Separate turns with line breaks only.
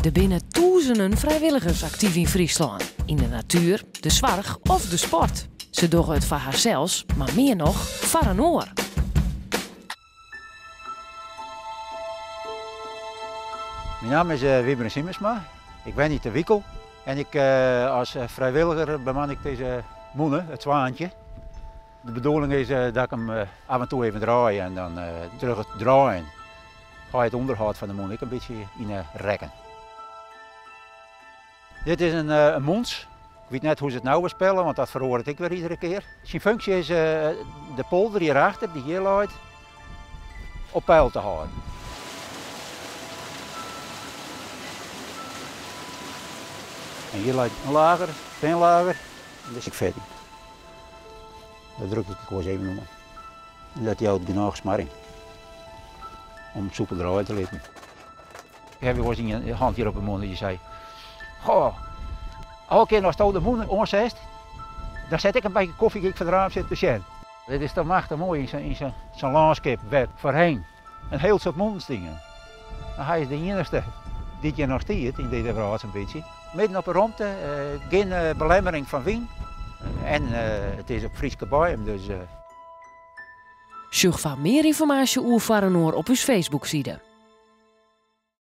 Der binne tûzenen frijwilligers aktyf yn Fryslân, yn de natuer, de soarch of de sport. Se dogge it foar harsels, mar mear noch foar in oar.
Myn namme is Wybren Siemersma, ik wenje te Wikel en ik as frijwilliger beman ik dizze mûne, it Swaantje. De bedoeling is dat ik him af en toe even draai en dan troch it draaien ga je it ûnderhâld fan de mûne ek in bytsje yn 'e rekken. Dit is in mûnts. Ik wit net hoe't se it no bespelle, want dat feroaret ek wer iedere kear. Syn funksje is de polder hjirachter, dy't hjir leit, op peil te hâlden. En hjir leit in lager, feanlager, en dit is ek fet. Dêr druk ik ek wolris even oan. En dat jout genôch smarring om it soepel draaie te litten. Ik ha wolris ien hân hjir op de mûne dy sei, Goh, elke kear asto de mûne oansetst, dan set ik in bakje kofje ik foar it raam sitten te sjen. Dit is toch machtich moai yn sa'n lânskip wêr't foarhinne in hiel soad mûnen stienen. Mar hy is de iennichste dy't hjir noch stiet yn dizze wrâld sa'n bytsje. Midden op de romte, gjin belemmering fan wyn en it is op Fryske boaiem dus.
Sjoch foar mear ynformaasje oer Foar Inoar op ús Facebookside.